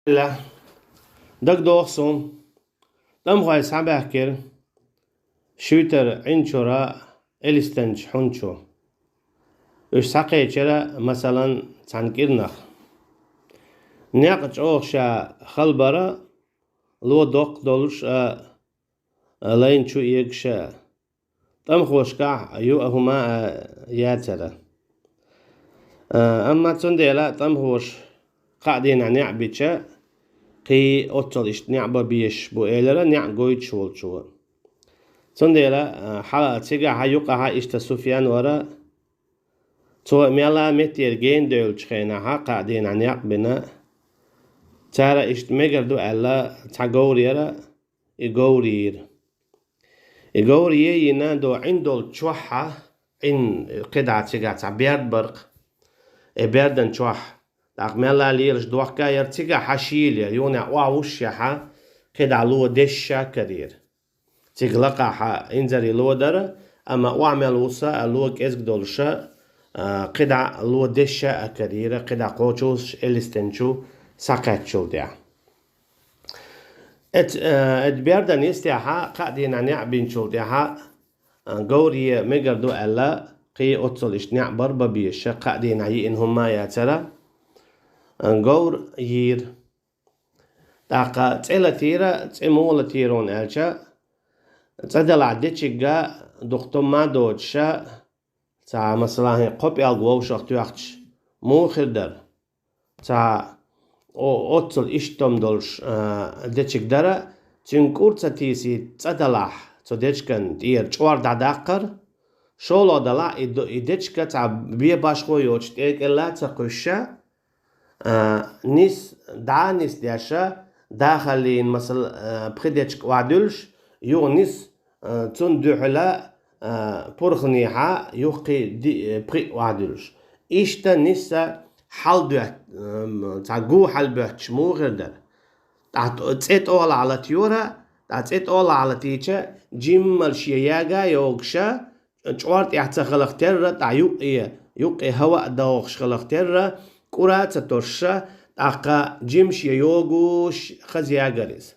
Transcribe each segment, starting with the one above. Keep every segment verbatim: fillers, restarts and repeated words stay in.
Ла, дагадоху суна, тӀамхой схьабаьхкира шуьйтара Ӏин чуьра элистенчу хьун чу. Уьш схьакхечира, масалан, цхьана кӀирнах. Некъ чӀогӀа ша хала бара, ло доккха долуш а, лайна чу эгаш а. ТӀамхошкахь юкъа хӀума а яцара. А, амма цундела тӀамхоша кхаа дийнахь некъ бича, кхин оццул иштта некъ бан безаш бу элира некъ гойтуш волчо. Цундела, а, хьала цигахьа юкъахьа иштта Суфьян вара, цо мелла а меттера гена девллачу хенахьа кхаа дийнахь некъ бина. Цара иштта мегар ду аьлла, цхьа говр яра, и говр йийра. И говр е йина до Ӏин долчу чохьа, Ӏин кхидӀа цигахь цхьа берд бара-кх. И бердан чохь, тӀаккха мелла а лелаш дохка яра цигахьа шийла, юха охьа вуссушехьа, кхидӀа ло дешша карийра. Цига лакхахьа инзаре ло дара, амма охьа мел вуса а ло кӀезиг долуша, а, кхидӀа ло дешша а карийра, кхидӀа кхочуш элистенчу схьакхаьччул тӀаьхьа. Эц-, э, эт бердан йистехьа, кхаа дийнахь некъ бинчул тӀаьхьа, э, говр е мегар ду аьлла, кхин оццул иштта некъ бар бан безаша, кхаа дийнахь йиъна хӀума яцара, э, говр йийра. ТӀаккха цӀе латийра, цӀе муха латийра хьуна аьлча, цӀа делахь дечигга дукха томма а доцуша, цхьа, масала, хӀин кхо пӀелг вовшах тоьхча, муха хир дара? Цхьа о-, оццул иштта том долуш, а, дечиг дара, цуьнга кӀур ца тийсийта цӀа далахь, цу дечиган тӀера чӀор дӀадаккхара, шолгӀа далахь, и до-, и дечиг цхьа бен башхо йоцуш тӀекӀелла а ца кхуьссуша, а, нис, дӀа нис деша, дахаллин, масал, а, пхи дечиг охьадуьллуш, юха нис, а, цунна дуьхьала, а, пурханехьа юххе ди-, пхиъ охьадуьллуш. Иштта ниса хьал доьт-, м, цхьа гу хьал боьттуш муха хир дара? ТӀаккха цӀе тӀолахь латайора, тӀаккха цӀе тӀолахь латийча, жиммал шен яга а йогуша, чӀор тӀехь ца хиларх терра, тӀаккха юккъе, юккъе хӀава а догӀуш хиларх терра, кӀура а ца тосуша, тӀаккха жима шен йогуш хаза ягара иза.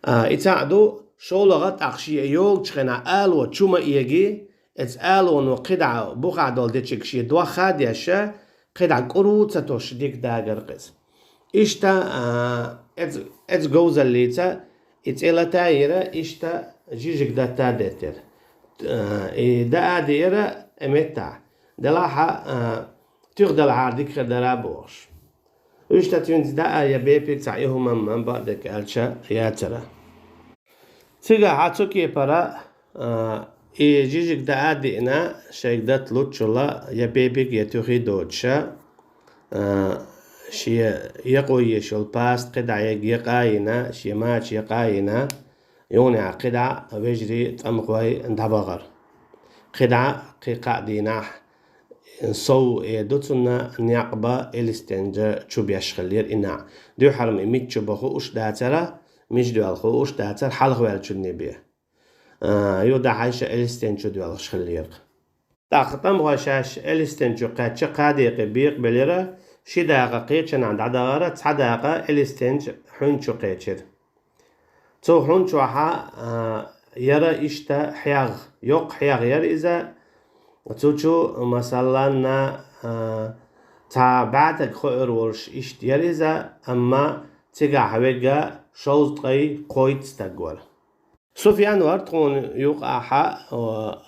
А, и цхьаъ ду, шолгӀа тӀаккха шен йогучу хенахь ало чу ма эгий, эцу алоно кхидӀа бухахь долу дечиг шен дохха а деша, кхидӀа кӀур а ца тосуш дика дагар-кх иза. Иштта, а, эц-, эцу говзаллица и цӀе латайира, иштта жижиг датта а деттира. А, и даа а деара и меттахь. Делахь а, а, туьха далахьара дика хир дара а бохуш. Иштта цуьнца даа я бепиг цхьа и хӀумам бакъдерг аьлча яцара. Цигахьа цу кепара, а, и жижиг даа а деана, шайга датта луччула я бепиг я туьхий доцуша, а, шен якъо еш йолу паста кхидӀа яга якъа а йина, шен мача якъа а йина, юханехьа кхидӀа вежарий тӀамхой дӀабахара. КхидӀа кхин кхаа дийнахь сов э ду цунна некъ бан элистенча чу беш хиллера и неӀ. Дуьххьара-м и мичча бан хууш дацара, мича доьлла хууш дацара хьалхаваьллачунна бен. А, юха дӀахьаьжча элистенча чу доьлхуш хиллера-кх. ТӀаккха тӀамхой шаьш элистенча чу кхаьчча, кхаа декъе бекъабелира, ши дакъа кхечанхьа дӀадахара, цхьа дакъа элистенча хьун чу кхечира. Цу хьун чохьа, а, яра иштта хьегӀ, йоккха хьегӀ яра иза. Цу чу, масаллан, а, цхьа бӀаьтаг хоур волуш иштта яра иза, амма цигахь верг шовзткъе кхойтта стаг вара. Суфьян вара тхуна юкъахьа, а,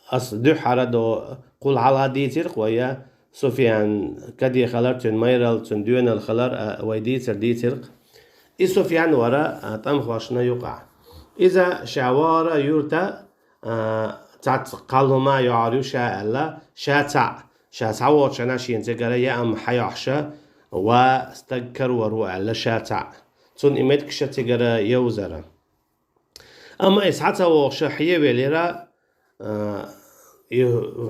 ас дуьххьара до кхул хьалха дийцира-кх вай, Суфьян каде хилар, цуьнан майралла, цуьнан доьналла хилар, а, вай дийцар дийцира-кх. И Суфьян вара, а, тӀамхошна юкъахь. Иза ша вахара юрта, а, цхьацца кхалхӀума йохьур ю ша аьлла, ша цхьаъ, ша схьавогӀучу хенахь шена цигара яа-м хьайохьуша, ва стаг карор ву аьлла ша цхьаъ. Цунна и меттигаш цигара йовзара. Амма и схьа ца вогӀуша хьевелира, а, и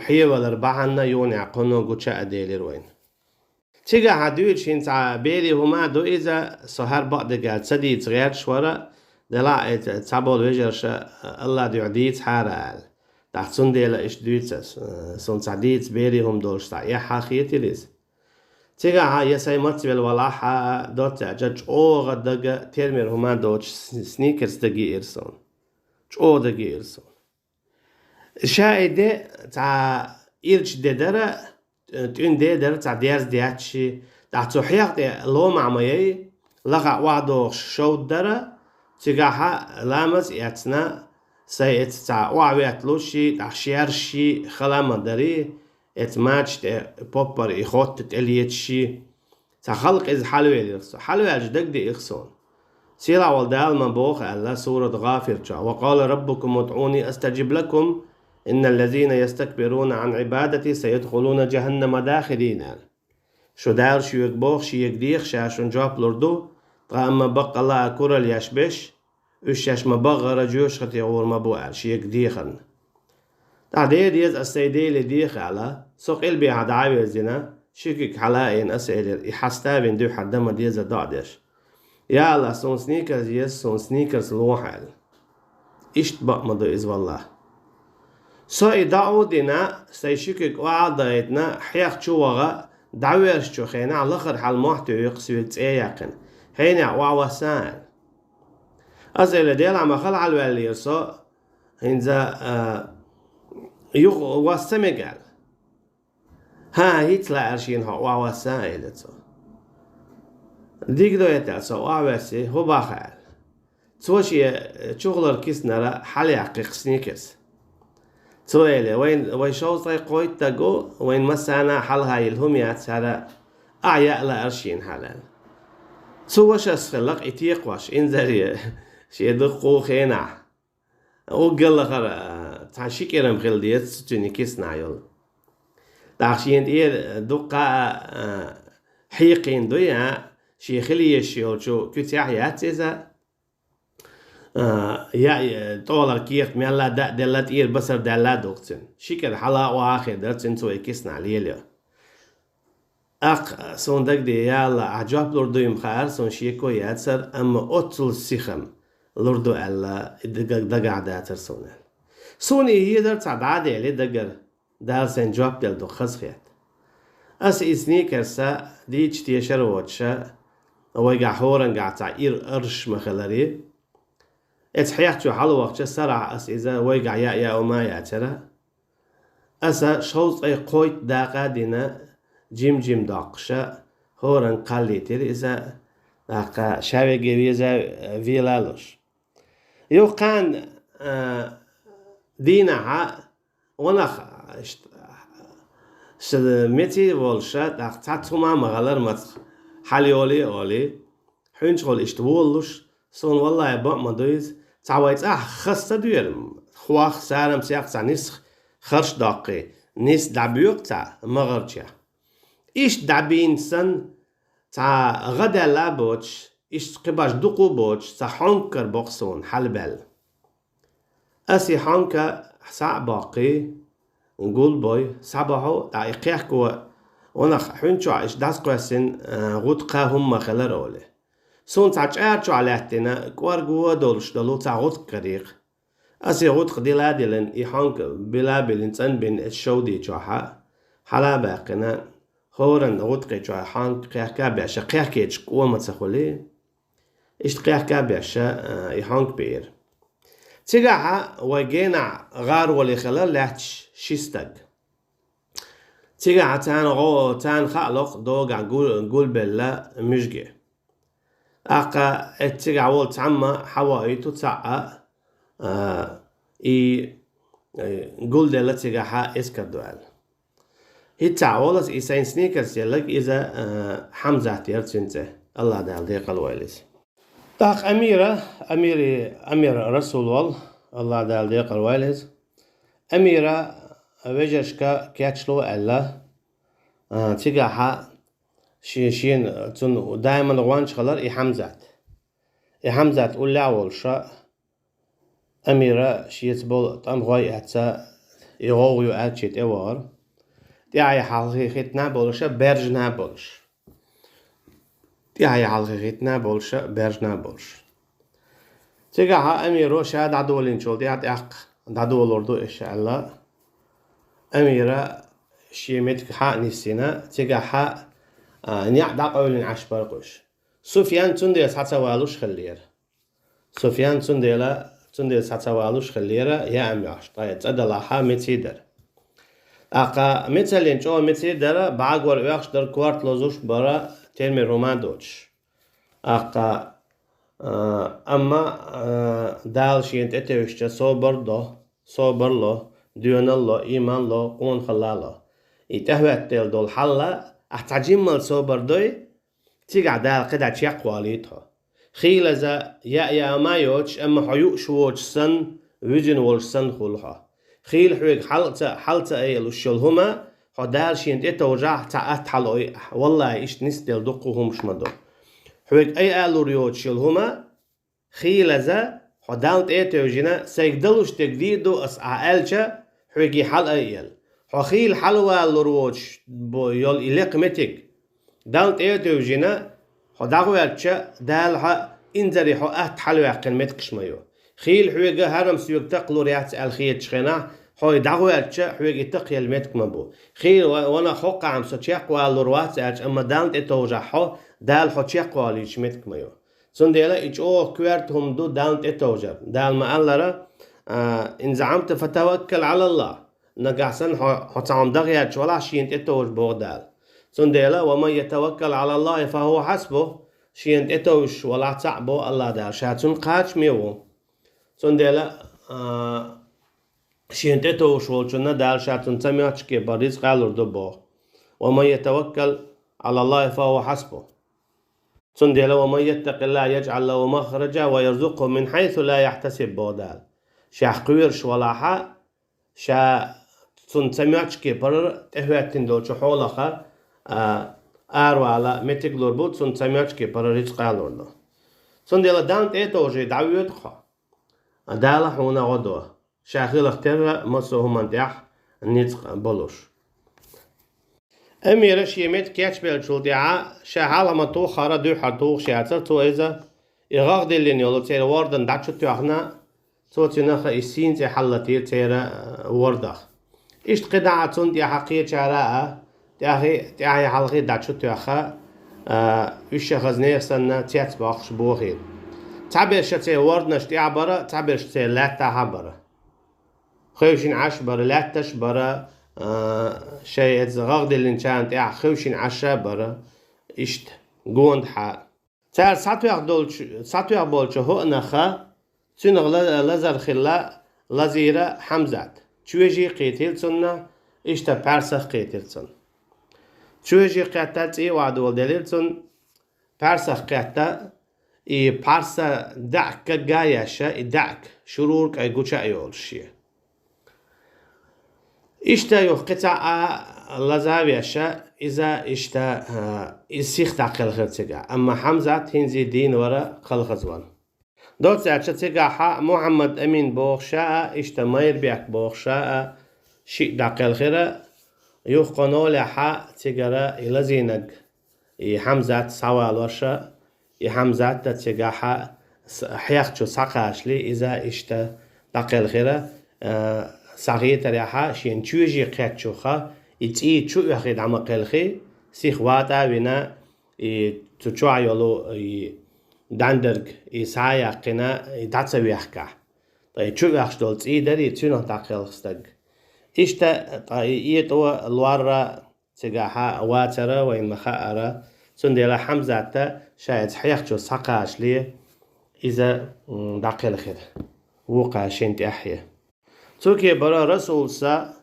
хьевалар бахьана юханехьа кхунно гуча а делира вайна. Цигахьа дуьйцуш хӀинца бери хӀума а ду иза, со хӀара бакъдерг аьлла ца дийца гӀерташ вара, делахь а и цхьаболу вежарша, Алла дуьхьа дийцахьара аьлла. ТӀаккха цундела иштта дуьйцу ас, а, суна цхьа дийца бери хӀума долуш цхьа эхь хетира иза. Цигахьа я сай мацвел валахьа доццача чӀогӀа дага термер хӀума доч сникерс даги ирсон. ЧӀогӀа даги ирсон. Ша и де цхьа ирч де дара, тӀуьн де дара цхьа дерз дячши, тӀаккха цу хьех тӀе лома ма яй, лаха вахдохуш шовд дара, цигахьа ламаз эцна, сай эца цхьа охьаветталуши, тӀаккха шерши, хала ма дари, эца мача тӀе поппар и хотта тӀелеташи, цхьа халкъ иза хьалавелира со. Хьалаваьлча дагадеира суна. Сийлахь волу Дала ма боху аьлла, сурат ГӀафир чохь: «Ва къала раббукум удъуни астаджиб лакум, инналлазина ястакбируна ан ибадати саядхулуна джаханнама дахирин», аьлла. Шу Дала шуьга боху, шега деха, ша шуна жоп лур ду, ткъа амма баккъалла а куралла еш беш, уьш шаьш ма-баххара жоьжахате гӀур ма бу аьлла, шега дехарна. ТӀаккха дера деза ас сайн Деле деха аьлла, со къилбехьа дӀа а вирзина, ши куьг хьала а йина ас элира, и хьаста а вина дуьххьара дан ма дезара доӀа деш: «Я АллахӀ, суна сникерс еза, суна сникерс лохьа», аьлла. Иштта бакъ ма ду иза, валлахӀ. Со и дӀа а дина, сайн ши куьг охьа а дайтина, хьех чу ваха, дӀаверзачу хенахь лахара хьал мохь туьйхира соьга цӀе яьккхина. Хьенех охьавасса аьлла. Ас элира, Делахь, ма хала хьалаваьллера со, хӀинца, а, юха васса мега аьлла. ХӀан, хӀинца лаьара шена хьо охьавасса, элира цо. Дика ду хӀета, со охьаваьсси, хӀун боху аьлла. Цо шен чухлара киснара хьалаяьккхи сникерс. Цо элира, вайн, вай шовзткъе кхойтта стаг ву, вайн массарна а хьалха йилла хӀума яц хӀара, ахьа яа лаьара шена хьала аьлла. Цу вашас хилла-кх и текхош, инзаре, шен дуккха хенахь. Уггар лахара, а, цхьа ши кӀирам хила деза цу цуьнан киснахь йолу. ТӀаккха шена тӀера дуккха а, а, хьийкхийна дуй, а, шен хила езаш йолчу куьцехь яц иза, а, я, я, тӀолара кехат мелла а даа делла, тӀера басар даьлла а ду-кх цуьнан. Ши кӀира хьала а, охьа а хир дара цуьнан цо и киснахь лелайо. Аккха суна дагадеа, я АллахӀ, ахь жоп лур дуй-м хаьара, суна шеко яцара, амма оццул сиха-м лур ду аьлла, и дага-, дагахь дацара суна аьлла. Суна и хӀедара цхьа дӀа а дели дагара, Дала сайна жоп делла ду хазахетта. Ас и сникерс дийцича тешар а воцуша, вайгахь хӀорангахь цхьа ира арш ма хилари. Эца хьех чу хьалавахча сарахь ас иза вайгахь яа яа хӀума а яцара. Аса шовзткъе кхойтта дакъа а дина, жим-жим доккхуша, хӀоранга кхаллийтира иза, тӀаккха ша веге веза вела а луш. Юха кхана, а, дийнахьа, ванах, ш-, ш-, меций волуша, тӀаккха цхьацца хӀума а ма гӀалара мацах хьалайолий а олий, хьуьнчухула иштта волалуш, суна валлахӀи бакъ ма ду иза, цхьа вай цӀахь хаза ца доьру, хох, сарамсех цхьа нисха харш доккхий, ниса дӀабоькъу цхьа магӀарчех. Иштта дӀабийна санна, цхьа гӀа даьлла а боцуш, иштта кхин баш дукха а боцуш, цхьа хьонкара бокъу суна хьалабаьлла. Ас и хьонка схьа а боккхий, гулбой, схьабохьу, тӀаккха и кхехко, ванах хьуьнчохь иштта дӀасакхоьссина, а, гӀутакха хӀумма хилар олий. Суна цхьа чӀара чохь лаьттина, кӀорго а долуш долу цхьа гӀутакх карийра. Ас и гӀутакх дила а дилина, и хьонка била а билина, цӀанбина эца шовди чохьа, хьала а баьккхина, хӀоранна гӀутакхи чохь хьонка кхехка а беша, кхехкечу кӀома ца хуьлий. Иштта кхехка а беша, а, и хьонка биира. Цигахьа вай генахь гӀароле хилар лаьтташ ши стаг. Цигахьа царна гӀо-, царна хаалокх догахь гу-, гулбелла муьжги. ТӀаккха эццигахь волу цхьамма хьавоуьйту цхьаъ а, а, и, э, гулделла цигахьа эскар ду аьлла. ХӀинца а олас и сайн сникерс еллаг иза, а, Хьамзат яра цуьнан цӀе. АллахӀ Дала декъал войла иза. ТӀаккха Амира, Амири, Амир Расул вал, АллахӀ Дала декъал войла иза. Амира вежаршка кечло аьлла, а, цигахьа ши-, шена цунна даиман гӀонча хилар и Хьамзат. И Хьамзат уллехь а волуша, Амира шеца болу тӀамхой а эцна, и гӀовгӀа ю аьлча тӀевахара. ТӀаьхье хьалхе хӀиттина а болуша, баьржина а болуш. ТӀаьхье хьалхе хӀиттина а болуша, баьржина а болуш. Цигахьа Амиро ша дӀадолийначул тӀаьхьа тӀаккха дӀадолур ду аша аьлла. Амира шен меттиг хьа а нисйина, цигахьа, а, неӀ дӀакъевлина Ӏаш бара уж. Суфьян цундела схьа ца валуш хиллера. Суфьян цундела, цундела схьа ца валуш хиллера, яам йохьуш, ткъа цӀа далахьа меций дара. ТӀаккха мецаллин чӀогӀа меций дара, бӀагвар оьхуш дара, корта лозуш бара, термер хӀума доцуш. ТӀаккха, а, амма, а, Дала шена тӀетевжича собар до, собар ло, доьналла ло, иман ло, къонахалла ло. И тӀехӀоьттина долу хьал, ахь цхьа жиммал собар дой, цигахь Дала кхидӀа чекхвалийта хьо. Хийлаза яа-яа ма йоцуш, амма хьо юуш воцуш санна, вуьзина волуш санна хуьлу хьо. Хийла хьоьга хьал а ца, хьал а ца айалуш йолу хӀума, хьо Дала шена тӀетовжахь, цхьа атта хьалаой ахь. Валлахьи, иштта нисделла дуккха хӀумаш ма ду. Хьоьга айалур йоцуш йолу хӀума, хийлаза, хьо Далла тӀе а тевжина, сайга далуш дерг дийр ду ас ахь аьлча, хьоьга и хьалаайъелла. Хьо хийла хьалавалалур воцуш бо-, йолу и лекха меттиг Далла тӀе а тевжина, хьо дӀагӀоьртича, Дала хьан инзаре хьо атта хьалаваьккхина меттигаш ма ю. Хийла хьоьга хӀарам соьга такхалур яц аьлла хетачу хенахь, хьо и дӀагӀоьртича, хьоьга и такхаелла меттиг ма бу. Хийла ва-, ванах хӀокхахь-м со чекхвалалур вац аьлча, амма Далла тӀе товжахь хьо, Дала хьо чекхвалийташ меттиг ма ю. Цундела и чӀогӀа коьрта хӀума ду Далла тӀетовжар. Дала ма-аллара, а, «Ин заӀамта фатаваккал Ӏалаллах». Нагахь санна хьо, хьо цхьа хӀума дан гӀерташ валахь, шена тӀетовжа боху Дала. Цундела, «Ва ман ятаваккал Ӏалаллахи фа хӀува хьасбух», шена тӀетовжаш валахь цхьаъ боху АллахӀ Дала, ша цунна кхачаме ву. Цундела, а, шена тӀетовжаш волчунна Дала ша цунна ца моьттучу кепара рицкъа лур ду боху. «Ва ман ятаваккал Ӏалаллахи фа хӀува хьасбух». Цундела, «Ва ман яттакъиллахӀа яжӀал лахӀу махража ва ярзукъхӀу мин хьайсу ла яхьтасиб», боху Дала. Шех кхоьруш валахьа, ша цунна ца моьттучу кепара тӀехӀоьттина долчу хьолаха, а, аравала меттиг лур бу, цунна ца моьттучу кепара рицкъа лур ду. Цундела Далла тӀе а товжий дӀавоьду хьо, а, Дала хьуна гӀо до. Ша хиларх терра массо а хӀуманна тӀехь ницкъ болуш. Амира шен меттиг кечбеллачул тӀаьхьа ша хьалха ма туххара дуьххьара тухуш яцара, цо иза, и гӀагӀ диллина йолу церан вордан дӀа чу тоьхна, цо цуьнах и сийна цӀе хьалалатийра церан, а, вордах. Иштта кхидӀа а цунна тӀаьхьа кхечара а, тӀаьхьа, тӀаьхьа хьалхе дӀа чу тоьхна, а, уьш ша хаза нехан санна цецбоккхуш бохийра. Цхьаберш церан ворданаш тӀехь бара, цхьаберш церан лаьттахь а бара. Хевшина Ӏаш бара, лаьтташ бара, а, шайн эца гӀагӀ диллинчарна тӀехь хевшина Ӏаш а бара, иштта, гондахьа. Цара схьатоьхна долчу, схьатоьхна болчу хӀоъ наха, цуьнах ла-, лазар хилла, лазийра Хьамзат. Чоьжий кхийтира цунна, иштта пхьарсах кхийтира цунна. Чоьжий кхетта цӀий охьадоладелира цунна, пхьарсах кхетта, и пхьарса даьӀка кагга а еш, и даьӀка шурура кӀай гуча а йолуш шен. Иштта юха кхин цхьа а лаза а веш, иза иштта, а, иза сиха дӀакхелхира цигахь. Амма Хьамзат хӀинца дийна вара, кхалхаза вара. Доцца аьлча цигахьа Мухьаммад Амин бохуш а, иштта Майрбек бохуш а, шиъ дӀакхелхира, юха кхо нолехьа цигара и лазийнарг, и Хьамзат схьавалош а, и Хьамзат а цигахьа с-, хьех чу схьакхачале, иза иштта дӀакхелхира, а, схьахетарехьа, шена чоьжий кхеттачуха, и цӀий чу оьхий дӀа ма кхелхий, сиха ватӀа а вина, и цу чохь йолу и дӀандерг, и схьа а яьккхина, и дӀа ца вехкахь. Ткъа и чу оьхуш долу цӀий дарий, цуьнах дӀакхелха стаг. Иштта, ткъа и этӀо лорра цигахьа вацара вайна ма хаара, цундела Хьамзата ша эца хьех чу схьакхачале, иза, м, дӀакхелхира. Вукху шина тӀаьхье. Цу кепара Расулса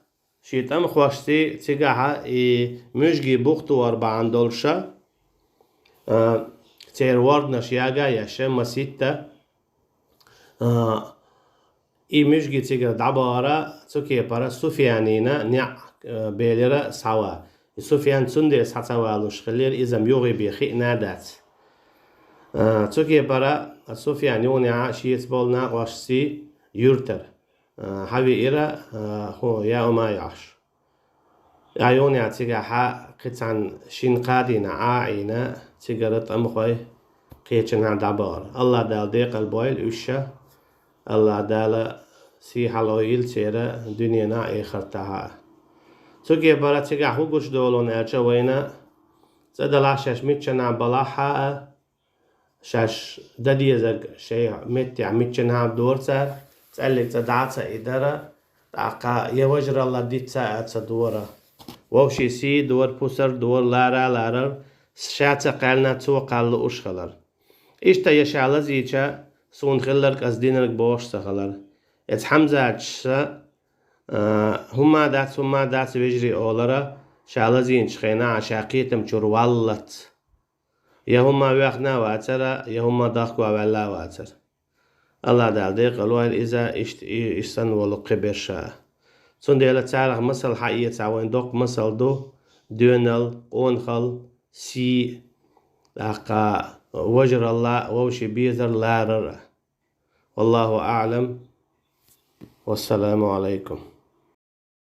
шен тӀамхошций цигахьа и муьжгий бух тохар бахьана долуша, а, церан ворданаш яга а еш, маситта, а, и муьжгий цигара дӀабахара, цу кепара Суфьянина неӀ, а, белира схьава. И Суфьян цундела схьа ца валуш хиллера, иза-м юххе бен хиъна а дац. А, цу кепара Суфьян юха неӀа шеца болу накъошций юьртара. А, хьавеара, а, хӀун, яа хӀума а йохьуш. Ӏа юха неӀа цигахьа кхин цхьана шина-кхаа дийнахь Ӏа а Ӏийна, цигара тӀамхой кхечанхьа дӀабахара. АллахӀ Дала декъал бойла уьш а, АллахӀ Дала сий хьалаойийла церан дуьненахь а, эхартахь а. Цу кепара цигахь хӀун гучудолу аьлча вайна, цӀа далахь шаьш миччанахь балахь а, шаьш дан дезарг шайн меттехь миччанахь а дора цара, цӀаллиг цӀа дӀа а ца идара, тӀаккха я вежаралла дицца а ца дора. Вовшийн сий дора, пусар дора, лара а ларар, ша ца кхаьллина, цо кхаьлла лууш хилар. Иштта я ша лазийча, суна хилларг ас динарг бохуш ца хилар. Эцу Хьамзатас, а, хӀумма дац, хӀумма дац вежарий олара, ша лазийначу хенахь а ша кхетам чуьра валлалц. Я хӀумма ваьхна а вацара, я хӀумма дохко ваьлла а вацара. АллахӀ Дала декъал войла иза, иштта и, и санна волу кхиберш а. Цундела царах масал хьаэцахь, вайн доккха масал ду: доьналла, къонахалла, сий, тӀаккха вежаралла, вовшийн безар, ларар а. Валлаху аӀлам. Вассаламу Ӏалайкум.